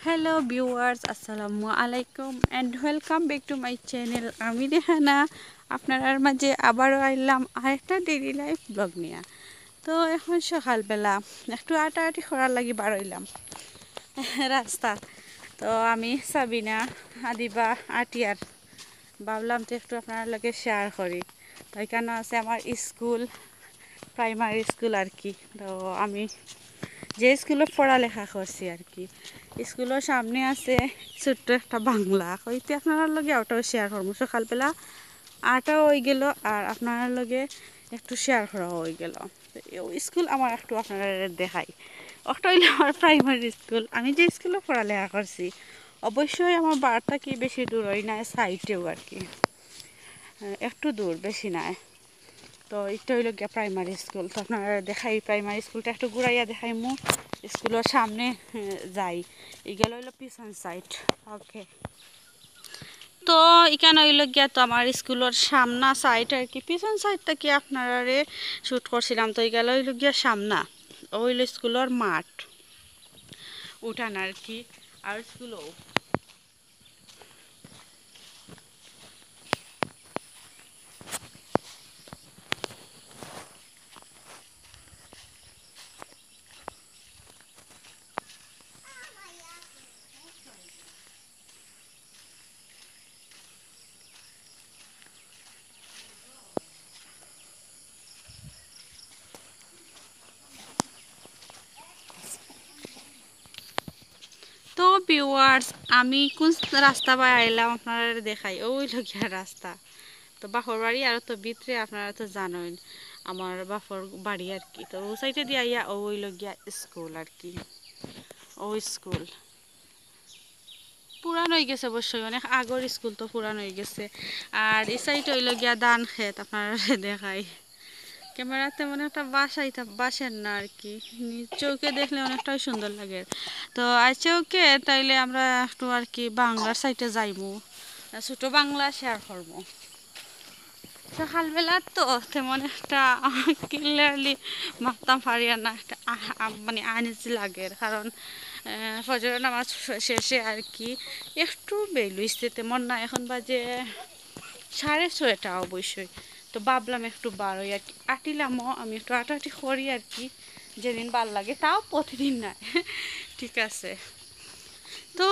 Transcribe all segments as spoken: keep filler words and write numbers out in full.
Hello viewers, আসসালামু আলাইকুম and welcome back to my channel। আমি রেহানা আপনারার মাঝে আবারও আইলাম আরেকটা ডেইলি লাইফ ব্লগ নিয়া। তো এখন সকালবেলা একটু আটাআটি করার লাগি বারইলাম রাস্তা। তো আমি, সাবিনা, আদিবা আটিয়ার ভাবলাম তো একটু আপনারার লগে শেয়ার করি। তো এখানো আছে আমার স্কুল, প্রাইমারি স্কুল আর কি। তো আমি যে স্কুলো পড়ালেখা করছি আর কি, স্কুলর সামনে আছে ছোট্ট একটা বাংলা। কইতে আপনারার লগে ওটাও শেয়ার করবো। সকালবেলা আটাও অই গেল আর আপনারার লগে একটু শেয়ার করা অই গেল। তো এই স্কুল আমার একটু আপনারারে দেখাই। ওটা অইলো আমার প্রাইমারি স্কুল। আমি যে স্কুলো পড়ালেখা করছি, অবশ্যই আমার বাড়ি থাকি বেশি দূর অয় না, সাইডেউ আর কি, আহ, একটু দূর, বেশি নায়। তো এটা অইলো গিয়া প্রাইমারি স্কুল। তো আপনারারে দেখাই প্রাইমারি স্কুলটা, একটু ঘুরাইয়া দেখাইমু। স্কুলর সামনে, আহ, যাই, ইগুলো অইলো পিছন সাইড। ওকে, তো ইখান অইলো গিয়া তো আমার স্কুলর সামনা সাইড আর কি, পিছন সাইড থাকি আপনারারে শ্যুট করছিলাম। তো ইগুলো অইলো গিয়া সামনা, অউ অইলো স্কুলর মাঠ, উঠান আর কি, আর স্কুলও। তো ভিউয়ার্স, আমি কোন রাস্তা বায় আইলাম আপনারারে দেখাই। অউ অইলো গিয়া রাস্তা। তো বাপর বাড়ি আরো তো ভিতরে, আপনারা তো জানইন আমার বাপর বাড়ি আর কি। তো অউ সাইডেদি আইয়া অউ অইলো গিয়া স্কুল আর কি, অউ স্কুল। পুরান অই গেছে অবশ্যই, অনেক আগর স্কুল তো পুরান অই গেছে। আর ই সাইড অইলো গিয়া ধান খেত, আপনারারে দেখাই। ক্যামেরাত তেমন একটা বাসাইতা, বাসের না আর কি, নিজ চউখে দেখলে অনেকটাই সুন্দর লাগে। তো আইচ্ছা, ওকে, তাইলে আমরা একটু আর কি বাংলার সাইডে যাইমু, ছোট বাংলা শেয়ার করমু। সকালবেলা তো তেমন একটা ক্লিয়ারলি মাততাম পারিয়ার না, একটা আ-, আ-, মানে আনইজি লাগের, কারণ, আহ, ফজরের নামাজ শে-, শেষে আর কি একটু বেইল অইছে, তেমন না। এখন বাজে সাড়ে ছয়টা অবশ্যই। তো ভাবলাম একটু বারই আর কি, আটিলামও, আমি একটু আটাআটি করি আর কি, যেদিন ভালা লাগে, তাও প্রতিদিন না। ঠিক আছে, তো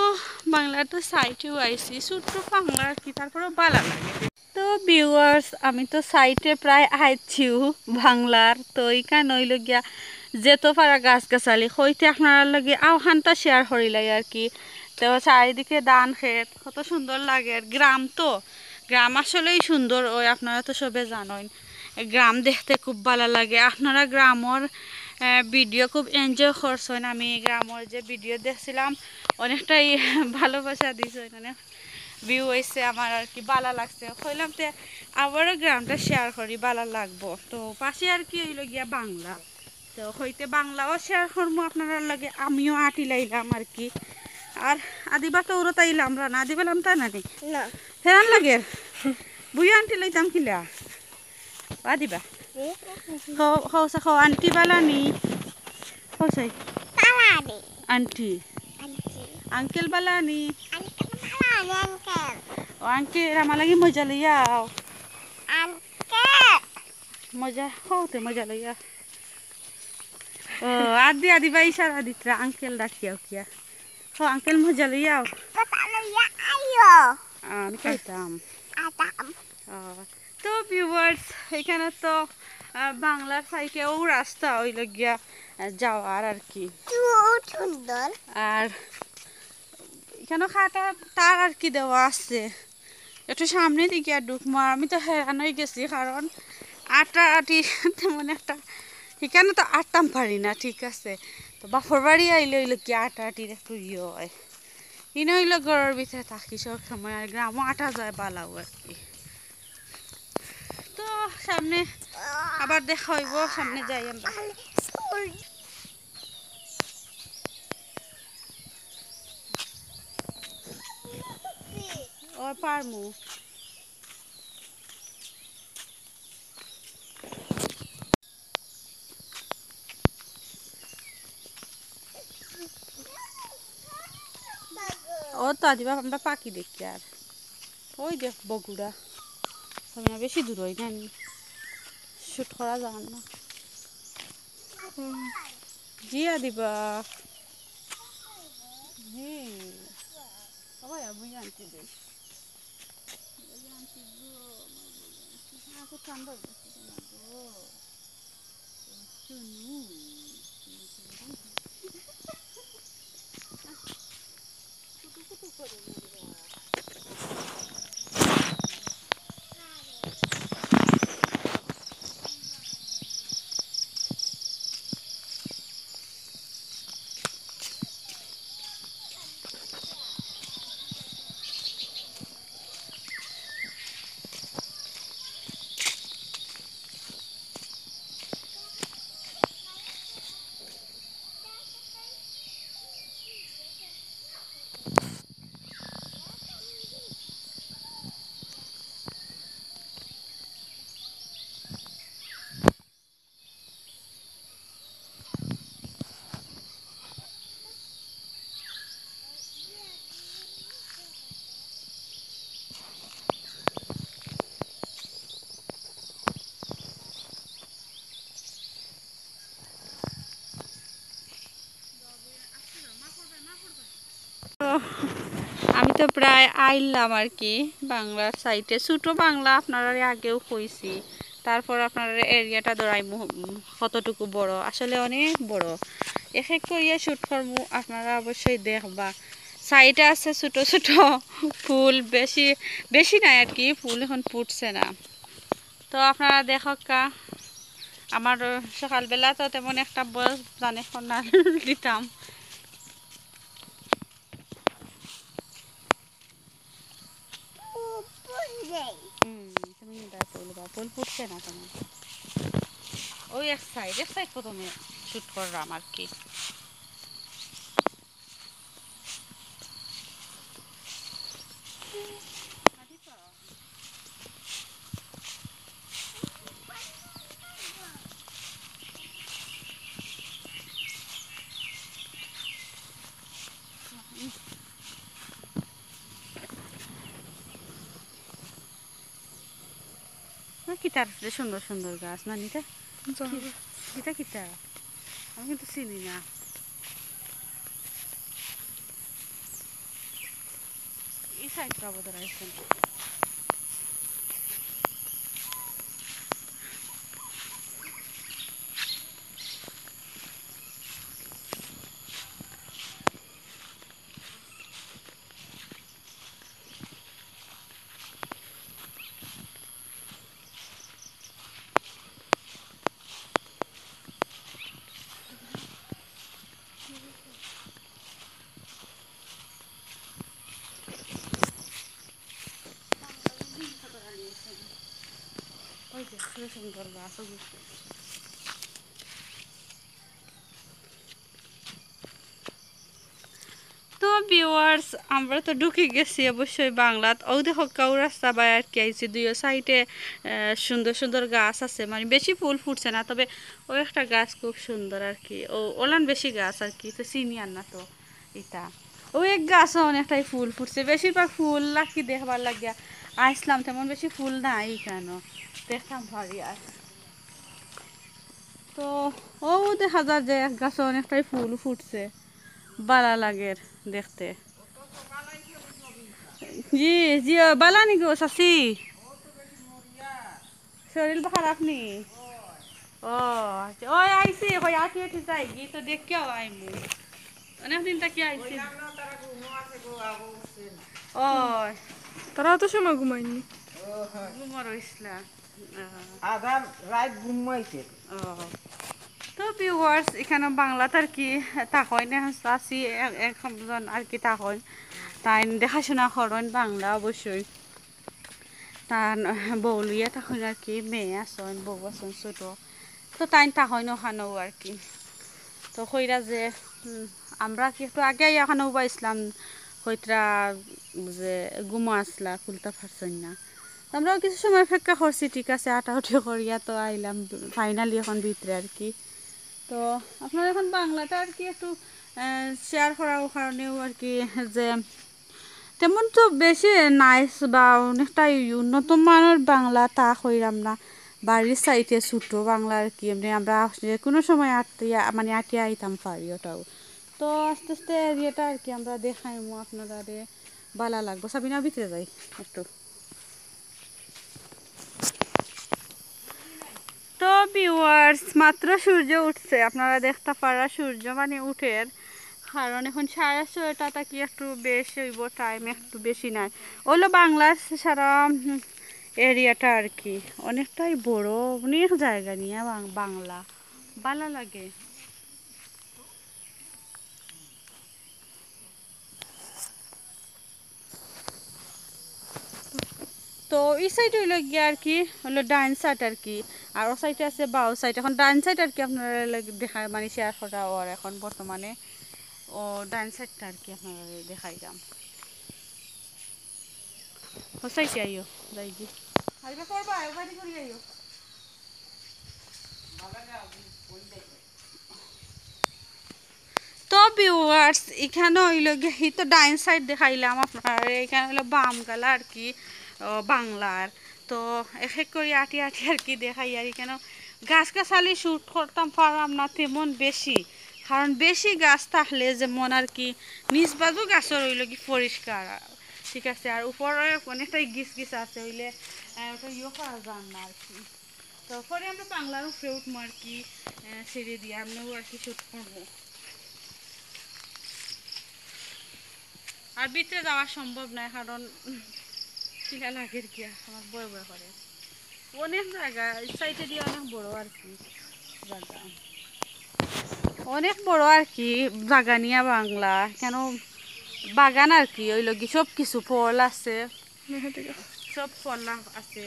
বাংলার তো সাইডেউ আইছি, ছোট্ট বাংলা আর কি, তারপরেও ভালা লাগে। তো ভিউয়ার্স, আমি তো সাইডে প্রায় আইছিউ বাংলার। তো ইখান অইলো গিয়া যেত পারা গাছ গাছালি, কইতে আপনারার লগে অউখানতা শেয়ার করিলাই আর কি। তো চারিদিকে ধান খেত, কত সুন্দর লাগে। আর গ্রাম তো, গ্রাম আসলেই সুন্দর অয়, আপনারা তো সবে জানইন। গ্রাম দেখতে খুব ভালা লাগে। আপনারা গ্রামর, আহ, ভিডিও খুব এনজয় করছইন। আমি গ্রামর যে ভিডিও দেখছিলাম, অনেকটাই ভালোবাসা দিছইন, অনেক ভিউ অইছে, আমার আর কি ভালা লাগছে। কইলাম তে আবারও গ্রামটা শেয়ার করি, ভালা লাগবো। তো পাশে আর কি অইলো গিয়া বাংলা, তো কইতে বাংলাও শেয়ার করমু আপনারার লগে। আমিও আটিলাইলাম আর কি। আর আদিবা তো ওরও তাইলাম রানা, আদিবা লামতা না নি? না। হেরান লাগে। বুইয়া আনটি লইতাম কিলা? আদিবা। কও, কও, সা কও, আন্টি ভালা নি? কও সাই। ভালা নি। আন্টি। আন্টি। আঙ্কেল ভালা নি? আঙ্কেল ভালা নি, আঙ্কেল। ও আঙ্কেল, আমার লাগি মজা লইয়া আও। আঙ্কেল। মজা, কও তে মজা লইয়া। ও, আদি, আদিবা ইশারা দিতরা, আঙ্কেল ডাকিয়া উকিয়া। কও, আঙ্কেল মজা লইয়া আও। কথা লইয়া আইও। আমি কইতাম। আতাম। ও, তো ভিউয়ার্স, এখানো তো, আহ, বাংলার সাইডে অউ রাস্তা অইলো গিয়া, আহ, যাওয়ার আর কি। খুব সুন্দর। আর ইখানো কাটা তার আর কি দেওয়া আছে। একটু সামনেদি গিয়া ঢুকমু। আমি তো হেরান অই গেছি, কারণ আটাআটি তেমন একটা, ইখানো তো আটতাম পারি না, ঠিক আছে। তো বাপর বাড়ি আইলে অইলো কি আটাআটির একটু ইয়ে অয়। ইনো অইলো ঘরর ভিতরে থাকি সব সময়, আর গ্রামও আটা যায় ভালাউ আর কি। তো সামনে আবার দেখা অইবো, সামনে যাই আমরা। ও পারমু। ও তো আদিবা আমরা পাখি দেখি আর। ওই দেখ বগুড়া। আমি না বেশি দূর হই না, আমি shoot করা যায় না। জি আদিবা। জি। ও ভাই, আমি আনছি দে। তো আমি তো প্রায় আইলাম আর কি বাংলার সাইডে। ছোট বাংলা আপনারারে আগেও কইছি, তারপর আপনারারে এরিয়াটা ধরাইমু, উম, কতটুকু বড়, আসলে অনেক বড়। এক এক করিয়া শুট করমু, আপনারা অবশ্যই দেখবা। সাইডে আছে ছোট ছোট ফুল, বেশি, বেশি নাই আর কি, ফুল এখন ফুটছে না। তো আপনারা দেখউক্কা, আমার সকালবেলা তো তেমন একটা বয়স জানে ফোন না দিতাম। হুম, তুমি এটা বলবা, ফুল ফুটছে না কেন? ওই এক সাইড, এক সাইড প্রথমে শুট করলাম আর কি। না, কিতার যে সুন্দর সুন্দর গাছ, না নিতা? জানি না। কিতা, কিতা? আমি কিন্তু চিনি না। এই সাইডটা বোধহয় আছে। ওই যে, সুন্দর সুন্দর গাছ, ওই যে। তো ভিউয়ার্স, আমরা তো ঢুকি গেছি অবশ্যই বাংলাত। ও দেখউক্কা, ও রাস্তা বায় আর কি আইছি, দুইও সাইডে, আহ, সুন্দর সুন্দর গাছ আছে, মানে বেশি ফুল ফুটছে না, তবে ওই একটা গাছ খুব সুন্দর আর কি। ও ওলান বেশি গাছ আর কি, তো চিনি আর না তো ইতা। ও এক গাছও অনেকটাই ফুল ফুটছে, বেশিরভাগ ফুল লাকি দেখবার লাগিয়া আইসলাম, তেমন বেশি ফুল নাই কেন দেখতাম পারি আর। তো ও দেখা যার যে এক গাছও অনেকটাই ফুল ফুটছে, বালা লাগের দেখতে। জি, জি, ও বালা নি গো চাচি? শরীর খারাপ নি? ও আচ্ছা, ওই আইছি, কই আটি আটি যাই গি, তো দেখিয়াও আইমু। অনেকদিন থাকি আইছি। ও, তারা অত সময় ঘুমায়নি। ঘুমো রইছলা। আহ। আধা রাত ঘুমাইছে। ও। তো ভিউয়ার্স, এখানো বাংলাত আর কি থাকইন, আছি এক-, একজন আর কি থাকইন। তাইন দেখাশোনা করইন বাংলা অবশ্যই। তান বউ লইয়া থাকইন আর কি, মেয়ে আছইন, বউ আছইন ছোট। তো তাইন থাকইন ওখানো আর কি। তো কইরা যে, উম, আমরা কি একটু আগে আইয়া ওখানো উবাইছলাম, কইতরা যে ঘুমো আছলা, খুলতা পারছইন না। তো আমরাও কিছু সময় অপেক্ষা করছি, ঠিক আছে, আটাউটি করিয়া তো আইলাম finally এখন ভিতরে আর কি। তো আপনারা এখন বাংলাটা আর কি একটু, আহ, share করার কারণেও আর কি যে তেমন তো বেশি নাইস বা অনেকটাই উন্নত মানের বাংলা তা কইরাম না, বাড়ির সাইডে ছোট বাংলা আর কি। এমনি আমরা যে কোনো সময় আটিয়া, মানে, আটিয়া আইতাম পারি ওটাও। তো আস্তে আস্তে এরিয়াটা আর কি আমরা দেখাইমু আপনারারে, ভালা লাগবো। সাবিনা, ভিতরে যাই একটু। তো ভিউয়ার্স, মাত্র সূর্য উঠছে, আপনারা দেখতা পারা সূর্য মানে উঠের, কারণ এখন সাড়ে ছয়টা থাকি একটু বেশ অইবো টাইম, একটু বেশি নাই। অইলো বাংলার সারা এরিয়াটা আর কি, অনেকটাই বড়, অনেক জায়গা নিয়া বাং-, বাংলা, ভালা লাগে। তো ই সাইড অইলো গিয়া আর কি, অইলো ডাইন সাইড আর কি, আর ও সাইডে আছে বাউ সাইড। এখন ডাইন সাইড আর কি আপনারারে দেখা, মানে, শেয়ার করা অর এখন বর্তমানে। ও ডাইন সাইডটা আর কি আপনারারে দেখাইলাম। ও সাইডে আইও, যাইগি। আইবা করবা, ওবাদি করি আইও। তো ভিউয়ার্স, ইখানো অইলো গিয়া, হি তো ডাইন সাইড দেখাইলাম আপনারারে, ইখানো অইলো বাম গালা আর কি, ও, বাংলার। তো এক এক করি আটি আটি আর কি দেখাই। আর ইখানো গাছ গাছালি shoot করতাম পারলাম না তেমন বেশি, কারণ বেশি গাছ থাকলে যেমন আর কি নিচ বাজু গাছর অইলো কি পরিষ্কার, ঠিক আছে। আর উপরে অনেকটাই গিস গিস আছে, অইলে, আহ, ওটা ইয়ে করা যায় না আর কি। তো পরে আমরা বাংলার উপরে উঠমু আর কি, আহ, সিঁড়ি দিয়া আমরাও আর কি shoot করমু। আর ভিতরে যাওয়া সম্ভব নায়, কারণ, উম, কিলা লাগের গিয়া, আমার ভয় ভয় করে। অনেক জাগা, এই সাইডে দিয়া অনেক বড় আর কি জাগা। অনেক বড় আর কি জাগা নিয়া বাংলা, কেন বাগান আর কি, অইলো কি সব কিছু ফল আছে। সব ফল আছে।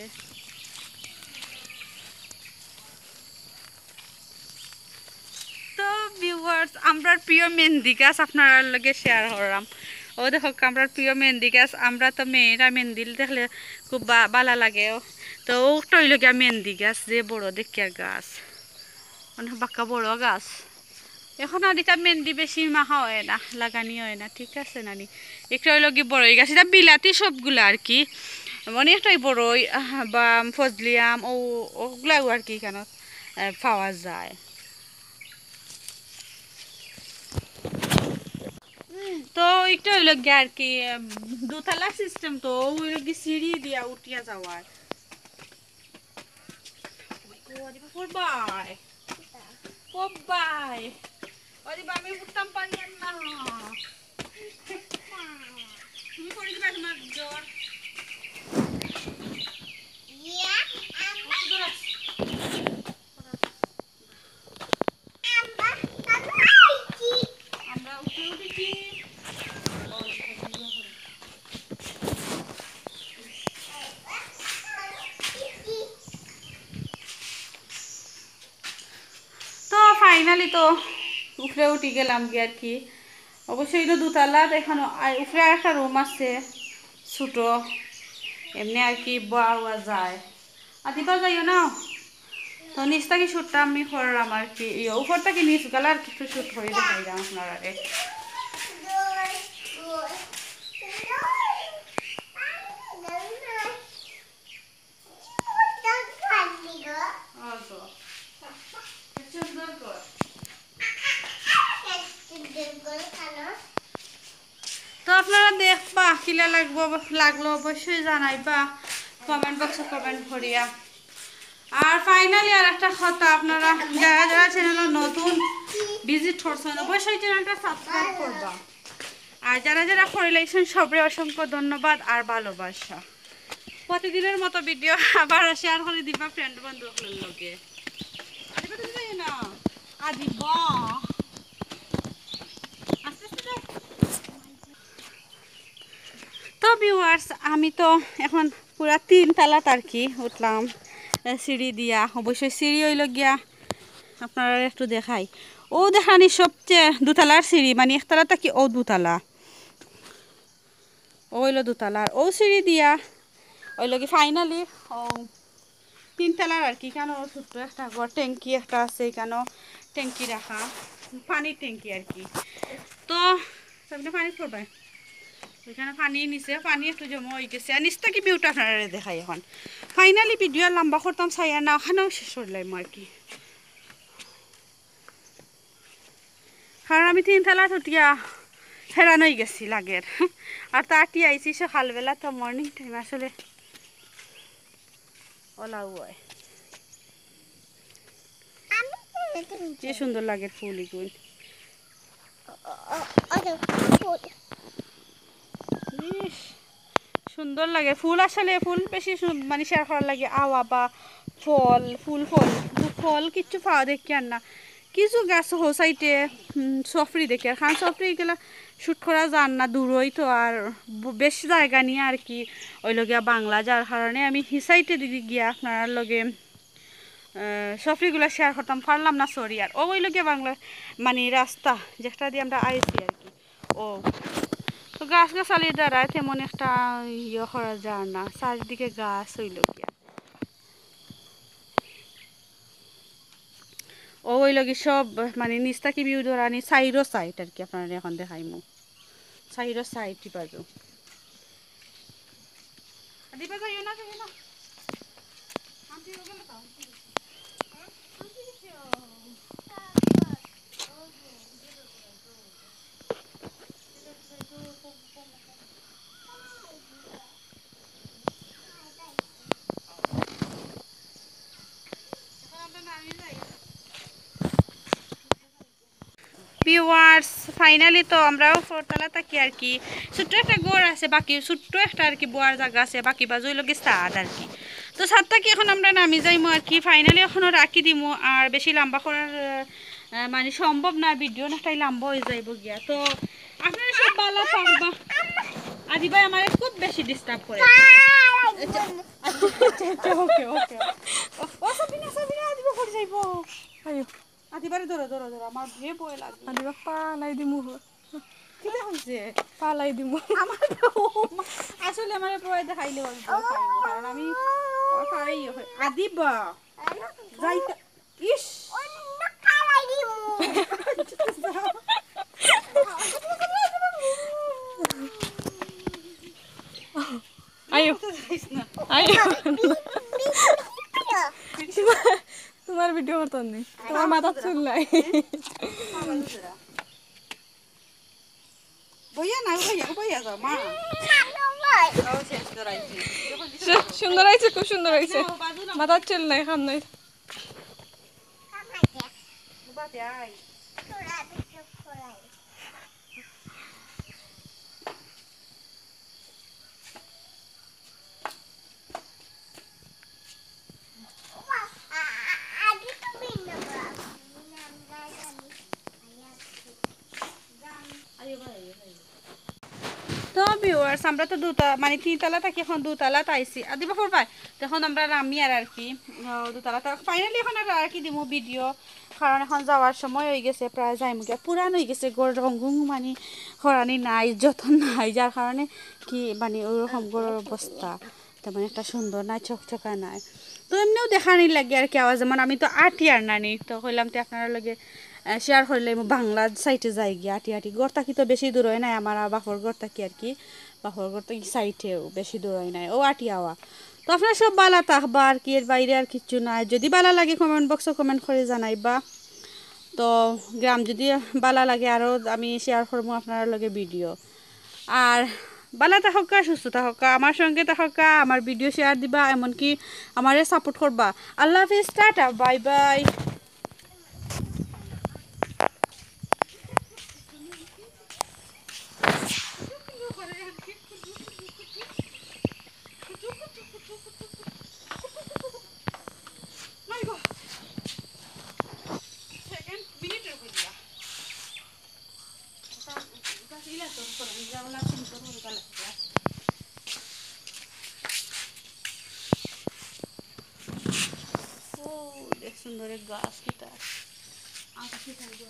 তো ভিউয়ার্স, আমরার প্রিয় মেহেন্দি গাছ আপনারার লগে শেয়ার করলাম। ও দেখো, আমরার প্রিয় মেহেন্দি গাছ, আমরা তো মেয়েরা মেহেন্দি দেখলে খুব বা-, ভালা লাগে। তো ওটা অইলো গিয়া মেহেন্দি গাছ, যে বড় দেখিয়া গাছ, অনেক বাক্কা বড় গাছ। এখন আর ইটা মেহেন্দি বেশি মাখা অয় না, লাগানি অয় না, ঠিক আছে নানি? একটা অইলো কি বড়ই গাছ, ইটা বিলাতি সবগুলা আর কি, অনেকটাই বড়ই, আহ, বা ফজলি আম, ও, ওগুলাও আর কি এখানো, আহ, পাওয়া যায়। তো এটা অইলো গিয়া আর কি, আহ, দোতলা সিস্টেম, তো অইলো কি সিঁড়ি দিয়া উঠিয়া যাওয়ার। ও, আরে বাবা, ওর বাই। ও বাই। আরে বাবা, আমি উঠতাম পারি আর না। তুমি পড়ে দিবা, তোমার জ্বর। আমরা উপরে উঠেছি। তো ফাইনালি তো উপরে উঠি গেলাম গিয়া আর কি। অবশ্যই তো দোতলাত এখন আ-, উপরে একটা রুম আছে ছোট, এমনি আর কি বওয়া যায়। আর দিবা যাইও না। তো নিচ থাকি শ্যুটটা আমি করলাম আর কি, ইয়ে, উপর থাকি নিচ গালা আর কি একটু শ্যুট করি দেখাইলাম আপনারারে। তো আপনারা দেখবা, কিলা লাগবো, লাগলো অবশ্যই জানাইবা কমেন্ট বক্সে কমেন্ট করিয়া। আর ফাইনালি আর একটা কথা, আপনারা যারা যারা চ্যানেলে নতুন ভিজিট করছেন, অবশ্যই চ্যানেলটা সাবস্ক্রাইব করবা। আর যারা যারা করিলাইছেন, সবরে অসংখ্য ধন্যবাদ আর ভালোবাসা। প্রতিদিনের মতো ভিডিও আবার শেয়ার করি দিবা ফ্রেন্ড বন্ধু অকলর লগে। আরে বেটা, যাইও না। আদি বা। আস্তে আস্তে যাও। তো ভিউয়ার্স, আমি তো এখন পুরা তিন তালাত আর কি উঠলাম, এ, সিঁড়ি দিয়া। অবশ্যই সিঁড়ি অইলো গিয়া আপনারারে একটু দেখাই। ও দেখানি সবচেয়ে দোতলার সিঁড়ি, মানে একতলা থাকি ও দোতলা। ও অইলো দোতলা, আর ও সিঁড়ি দিয়া অইলো কি ফাইনালি ও তিনতলার আর কি। এখানো ছোট্ট একটা ঘর, ট্যাঙ্কি একটা আছে, এখানো ট্যাঙ্কি রাখা, পানির ট্যাঙ্কি আর কি। তো সামনে পানি পড়বে। ওইখানো পানি নিচে, পানি একটু জমা অই গেছে। আর নিচ থাকি ভিউটা আপনারারে দেখাই এখন। ফাইনালি ভিডিও লম্বা করতাম চাইয়ার না, ওখানেও শেষ করলাম আর কি। কারণ আমি তিন তলাত উঠিয়া হেরান অই গেছি লাগের। আর তো আটি আইছি সকালবেলা, তো মর্নিং টাইম আসলে ওলাও অয়। কি সুন্দর লাগের ফুল ইগুন। ইস, সুন্দর লাগে ফুল। আসলে ফুল বেশি সু-, মানে শেয়ার করার লাগে আওয়া বা ফল, ফুল, ফল, ফল কিচ্ছু পাওয়া দেখি আর না। কিছু গাছ হো সাইডে সফরি দেখি আর খান সফরি এগুলা শ্যুট করা যার না, দূরই তো আর ব-, বেশ জায়গা নিয়ে আর কি। ওই লগিয়া বাংলা, যার কারণে আমি হি সাইডে দিকে গিয়া আপনার লগে সফরিগুলা শেয়ার করতাম পারলাম না, সরি। আর ও ওই লগিয়া বাংলা মানে রাস্তা যেটা দিয়ে আমরা আইছি আর কি। ও তো গাছ গাছালির দ্বারা তেমন একটা ইয়ে করা যায় না, চারিদিকে গাছ অই লগিয়া। ও ওই লগে সব মানে নিচ থাকি ভিউ ধরানি চাইরো সাইড আর কি, আপনারা এখন দেখাইমু চাইরো সাইড টিপা যাও। দিবা যাইও না, যাইও না। আন্টি গেল তো। ভিউয়ার্স, ফাইনালি তো আমরাও ফোরতলা থাকি আর কি। ছোট্ট একটা ঘর আছে, বাকি ছোট্ট একটা আর কি বওয়ার জাগা আছে, বাকি বাজু অইলো গি ছাদ আর কি। তো ছাদ থাকি এখন আমরা নামি যাইমু আর কি। ফাইনালি এখনো রাখি দিমু, আর বেশি লম্বা করার আহ, মানে সম্ভব না, ভিডিও অনেকটাই লম্বা অই যাইবো গিয়া। তো আপনারা সব ভালা থাকবা। আদি ভাই আমারে খুব বেশি ডিস্টার্ব করে। আচ্ছা, আচ্ছা, আচ্ছা, আচ্ছা, ওকে, ওকে। ও, ও, সাবিনা, সাবিনা, আদি ভাই পড়ে যাইবো। আয়ো। আদি ভাইরে ধরো, ধরো, ধরো, আমার যে ভয় লাগে। আদি ভাই পালাই দিমু। কিতা হইছে? পালাই দিমু। আমার, ও মা, আসলে আমারে ভয় দেখাইলে আমি ভয় পাইবো, কারণ আমি আমার পায়ে ইয়ে হয়। আদি বা, যাইতা, ইস। আয়ো। আয়ো। তোমার, তোমার ভিডিও করতাম নি। তোমার মাথার চুল নাই। বইয়া না, বইয়া, বইয়া যাও, মা। ও, শেষ করাইছি। সু-, সুন্দর হয়েছে, খুব সুন্দর হয়েছে। মাথার চুল নাই, খাম নাই। বাদে আয়। তো ভিউয়ার্স, আমরা তো দুতা-, মানে তিনতলা থাকি এখন দুতলাত আইছি। আদি বাফর ভাই, তখন আমরা নামি আর, আর কি, আহ, দুতলাত। ফাইনালি এখন আর, আর কি দিমু ভিডিও, কারণ এখন যাওয়ার সময় হয়ে গেছে, প্রায় যাইমু গিয়া। পুরান হয়ে গেছে, ঘর রং গুং মানে হরানি নাই, যত্ন নাই, যার কারণে কি মানে ওইরকম ঘরর অবস্থা। তেমন একটা সুন্দর নাই, চকচকা নাই। তো এমনিও দেখানি লাগে আর কি, আওয়াজ যেমন আমি তো আটি আর নানি, তো কইলাম তো আপনারা লগে, আহ, শেয়ার করলে বাংলা সাইডে যাই গিয়া আটি আটি। ঘর থাকি তো বেশি দূর হয় নাই, আমার বাফর ঘর থাকি আর কি, বাফর ঘর থাকি সাইডেও বেশি দূর হয় নাই, ও আটি আওয়া। তো আপনারা সব ভালা থাকবা আর কি, এর বাইরে আর কিচ্ছু নাই। যদি ভালা লাগে কমেন্ট বক্সে কমেন্ট করে জানাইবা। তো গ্রাম যদি ভালা লাগে আরও আমি শেয়ার করবো আপনারা লগে ভিডিও। আর ভালা থাকউক্কা, সুস্থ থাকউক্কা, আমার সঙ্গে থাকউক্কা, আমার ভিডিও শেয়ার দিবা, এমনকি আমারে সাপোর্ট করবা। আল্লাহ হাফিজ, টাটা, বাই বাই। ও, দেখ সুন্দর এক গাছ, কিতা? আচ্ছা, ঠিক আছে।